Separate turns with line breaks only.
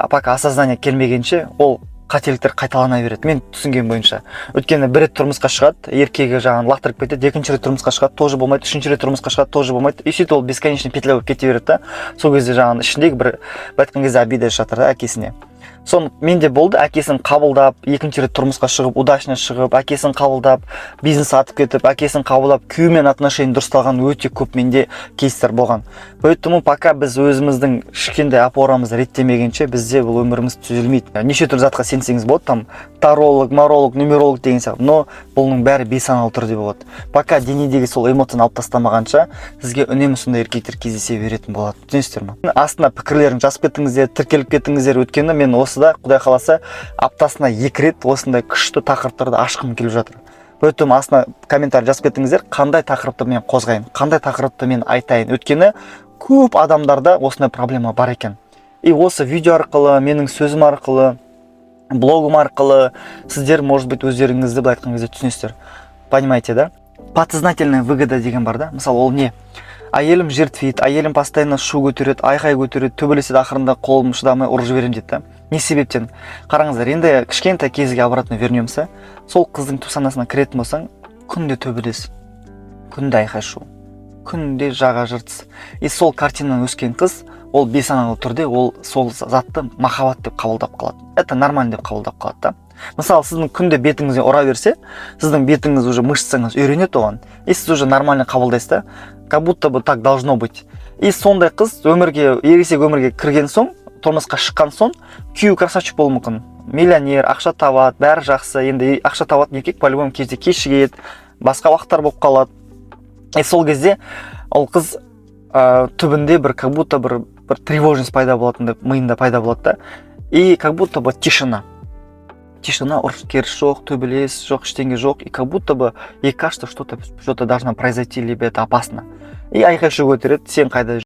Пока осознание келмегенше, ол қателіктер қайталана береді, мен түсінген бойынша. Өйткені бір рет тұрмысқа шығады, еркегі жаңағы лақтырып кетеді, екінші рет тұрмысқа шығады, тоже болмайды, үшінші рет тұрмысқа шығады, тоже болмайды. И сөйтіп ол бесконечный петля болып кете береді да. Сол кезде жаңағы ішіндегі бір, былай айтқан кезде, обида жатыр да әкесіне. Соны менде болды: әкесін қабылдап, екінші рет тұрмысқа шығып, удачно шығып, әкесін қабылдап, бизнес атып кетіп, әкесін қабылдап, күйеуімен отношение дұрысталған өте көп менде кейстер болған. Поэтому пока біз өзіміздің кішкентай опорамызды реттемегенше, бізде бұл өміріміз түзелмейді. Неше түрлі затқа сенсеңіз болады, там таролог, маролог, нумеролог деген сияқты, но бұның бәрі бейсаналы түрде болады. Пока денедегі сол эмоцияны алып тастамағанша, сізге үнемі сондай еркектер кездесе беретін болады, түсінесіздер ма? Астына пікірлерін жазып кетіңіздер, тіркеліп кетіңіздер, өйткені мен осыда, құдай қаласа, аптасына екі рет осындай күшті тақырыптарды ашқым келіп жатыр. Поэтому астына комментарий жазып кетіңіздер, қандай тақырыпты мен қозғайын, қандай тақырыпты мен айтайын. Өйткені көп адамдарда осындай проблема бар екен. И осы видео арқылы, менің сөзім арқылы, блогым арқылы сіздер, может быть, өздеріңізді, былай айтқан кезде, түсінесіздер. Понимаете, да? Подсознательная выгода деген бар да. Мысалы, ол не? Әйелім жертвит, әйелім постоянно шу көтереді, айқай көтереді, төбелеседі, ақырында қолым шыдамай ұрып жіберемін дейді да. Не себептен? Қараңыздар, енді кішкентай кезге обратно вернемся. Сол қыздың түп санасына кіретін болсаң, күнде төбелес, күнде айқай шу, күнде жаға жыртыс. И сол картинадан өскен қыз, ол бейсаналы түрде ол сол затты махаббат деп қабылдап қалады, это нормально деп қабылдап қалады да. Мысалы, сіздің күнде бетіңізге ұра берсе, сіздің бетіңіз уже, мышцаңыз үйренеді оған, и сіз уже нормально қабылдайсыз да, как будто бы так должно быть. И сондай қыз өмірге, ересек өмірге кірген соң, тұрмысқа шыққан соң, күйеуі красавчик болуы мүмкін, миллионер, ақша табады, бәрі жақсы. Енді ақша табатын еркек по любому кезде кешігеді, басқа уақыттар болып қалады. И сол кезде ол қыз түбінде бір как будто бір тревожность пайда болатындай миында пайда болады да. И как будто бы тишина, тишина, ұрыс керіс жоқ, төбелес жоқ, ештеңе жоқ. И как будто бы ей кажется, что то что то должно произойти, либо это опасно. И айқай шу көтереді: «Сен қайда?»